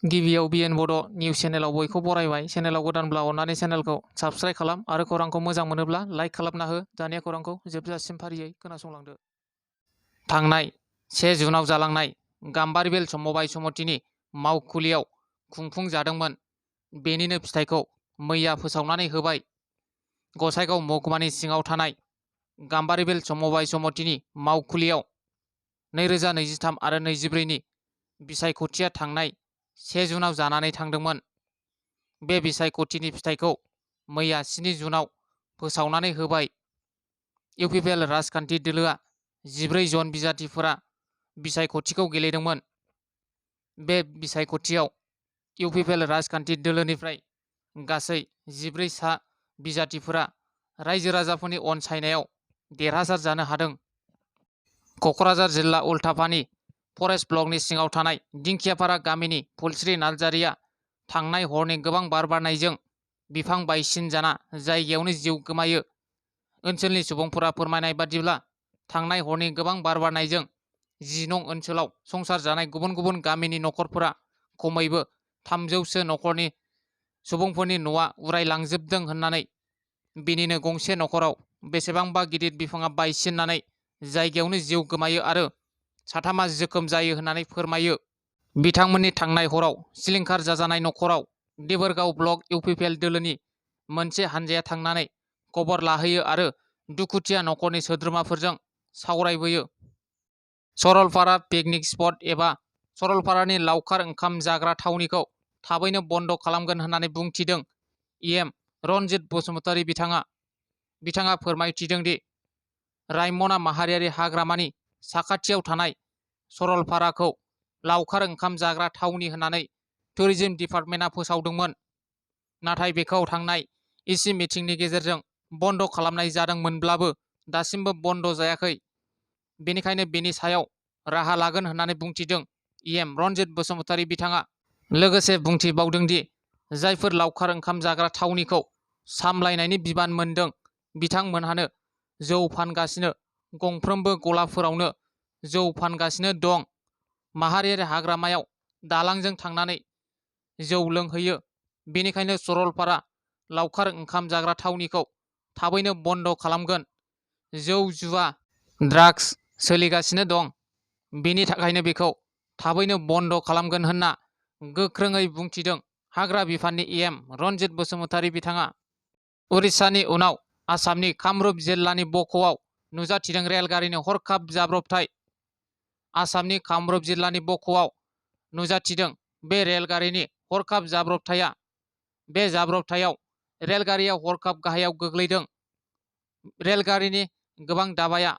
गिबियाव बिएन बड' निउस चेनेलाव बयखौ बरायबाय। चेनेलाव गोदानब्ला अन्नानै चेनेलखौ साबस्क्राइब खालाम आरो खौरांखौ मोजां मोनोब्ला लाइक खालामना हो। दानिया खौरांखौ जोबजासिम फारियै खोनासंलांदो। थांनाय 1 जुनाव जालांनाय गाम्बारिबिल समबाय समितिनि मावखुलियाव खुंफुंजादोंमोन। बेनिनो फिथाइखौ मैया फोसावनानै होबाय। गसाइगाव महकुमानि सिङाव थानाय गाम्बारिबिल समबाय समितिनि मावखुलियाव 2023 आरो 24नि बिसायख'थिया थांनाय 1 जुनाव जानानै थांदोंमोन। बे बिसायख'थिनि फिथाइखौ मैया 7 जुनाव फोसावनानै होबाय। इउपिपिएल राजखान्थि दोलोआ 14 जन बिजाथिफोरा बिसायख'थिखौ गेलेदोंमोन। बे बिसायख'थियाव इउपिपिएल राजखान्थि दोलोनिफ्राय गासै 14 सा बिजाथिफोरा रायजो राजाफोरनि अनसायनायाव देरहासार जानो हादों। क'क्राझार जिल्ला उल्थापानि फरेस्ट ब्लकनि सिङाव थानाय दिंखियापारा गामिनि फुलस्रि नार्जारिया थांनाय हरनि गोबां बार बारनायजों बिफां बायसिन जाना जायगायावनो जिउ गोमायो। ओनसोलनि सुबुंफोरा फोरमायनाय बादिब्ला थांनाय हरनि गोबां बार बारनायजों 10 नं ओनसोलाव संसार जानाय गुबुन गुबुन गामिनि नखरफोरा खमैबो 300सो नखरनि सुबुंफोरनि न'आ उरायलांजोबदों होननानै बेनिनो गंसे नखराव बेसेबांबा गिदिर बिफाङा बायसिननानै जायगायावनो जिउ गोमायो आरो साथामा जोखोम जायो होननानै फोरमायो। बिथांमोननि थांनाय हराव सिलिंखार जाजानाय नखराव देबोरगाव ब्लक इउपिपिएल दोलोनि मोनसे हानजाया थांनानै खबर लाहैयो आरो दुखुथिया नखरनि सोद्रोमाफोरजों सावरायबोयो। सरलपारा पिकनिक स्पट एबा सरलपारानि लावखार ओंखाम जाग्रा थावनिखौ थाबैनो बन्द' खालामगोन होननानै बुंथिदों इएम रनजित बसुमतारी बिथाङा फोरमायथिदों दि रायमना माहारियारि हाग्रामानि साखाथियाव थानाय सरलपाराखौ लावखार ओंखाम जाग्रा थावनि होननानै टुरिज्म डिपार्टमेन्टआ फोसावदोंमोन। नाथाय बेखौ थांनाय इसि मिटिंनि गेजेरजों बन्द' खालामनाय जादोंमोनब्लाबो दासिमबो बन्द' जायाखै। बेनिखायनो बेनि सायाव राहा लागोन होननानै बुंथिदों इएम रनजित बसुमतारी बिथाङा। लोगोसे बुंथिबावदों दि जायफोर लावखार ओंखाम जाग्रा थावनिखौ सामलायनायनि बिबान मोनदों बिथांमोनहानो जौ फानगासिनो, गंफ्रोमबो गलाफोरावनो जौ फानगासिनो दं। माहारियारि हाग्रामायाव दालांजों थांनानै जौ लोंहैयो। बेनिखायनो सरलपारा लावखार ओंखाम जाग्रा थावनिखौ थाबैनो बन्द' खालामगोन। जौ जुवा ड्राग्स सोलिगासिनो दं। बेनि थाखायनो बेखौ थाबैनो बन्द' खालामगोन होनना गोख्रोङै बुंथिदों हाग्रा बिफाननि इएम रनजित बसुमतारी बिथाङा। उरिष्यानि उनाव आसामनि कामरुप जिल्लानि बक'आव नुजाथिदों रेलगारिनि हरखाब जाब्रबथाय। आसामनि कामरुप जिल्लानि बक'आव नुजाथिदों बे रेलगारिनि हरखाब जाब्रबथाया। बे जाब्रबथायाव रेलगारिया हरखाब गाहायाव गोग्लैदों। रेलगारिनि गोबां दाबाया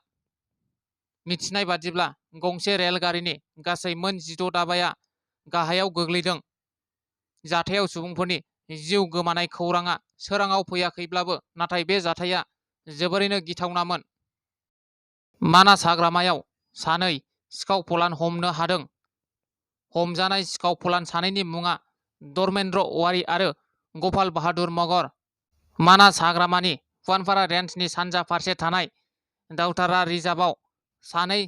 मिथिनाय बादिब्ला गंसे रेलगारिनि गासै मोन 16 दाबाया गाहायाव गोग्लैदों। जाथायाव सुबुंफोरनि जिउ गोमानाय खौराङा सोराङाव फैयाखैब्लाबो नाथाय बे जाथाया जोबोरैनो गिथावनामोन। मानास हाग्रामायाव सानै सिखाव फलान हमनो हादों। हमजानाय सिखाव फलान सानैनि मुङा धर्मेन्द्र औवारी आरो गपाल बाहादुर मगर। मानास हाग्रामानि फुवानपारा रेन्जनि सानजा फारसे थानाय दावथारा रिजार्भआव सानै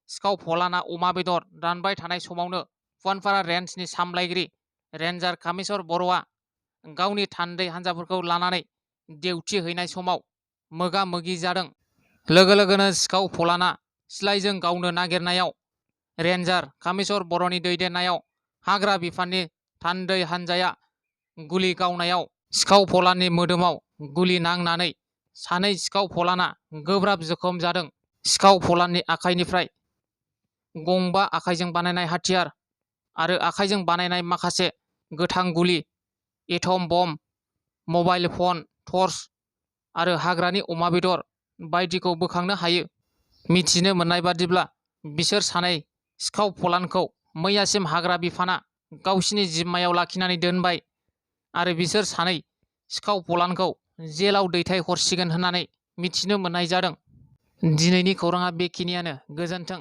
सिखाव फलाना अमा बेदर दानबाय थानाय समावनो फुवानपारा रेन्जनि सामलायगिरि रेन्जार कामेस्वर बर'आ गावनि थान्दै हान्जाफोरखौ लानानै डिउटि हैनाय समाव मोगा मोगि जादों। लोगो लोगोनो सिखाव फलाना सिलाइजों गावनो नागिरनायाव रेन्जार कामेस्वर बर'नि दैदेननायाव हाग्रा बिफाननि थान्दै हान्जाया गुलि गावनायाव सिखाव फलाननि मोदोमाव गुलि नांनानै सानै सिखाव फलाना गोब्राब जोखोम जादों। सिखाव फलाननि आखाइनिफ्राय गंबा आखाइजों बानायनाय हाथियार आरो आखाइजों बानायनाय माखासे गोथां गुलि, atom bomb, mobile phone, torch आरो हाग्रानि अमा बेदर बायदिखौ बोखांनो हायो। मिथिनो मोननाय बादिब्ला बिसोर सानै सिखाव फलानखौ मैयासिम हाग्रा बिफाना गावसिनि जिम्मायाव लाखिनानै दोनबाय आरो बिसोर सानै सिखाव फलानखौ जेलाव दैथायहरसिगोन होननानै मिथिनो मोननाय जादों। दिनैनि खौराङा बेखिनियानो। गोजोन्थों।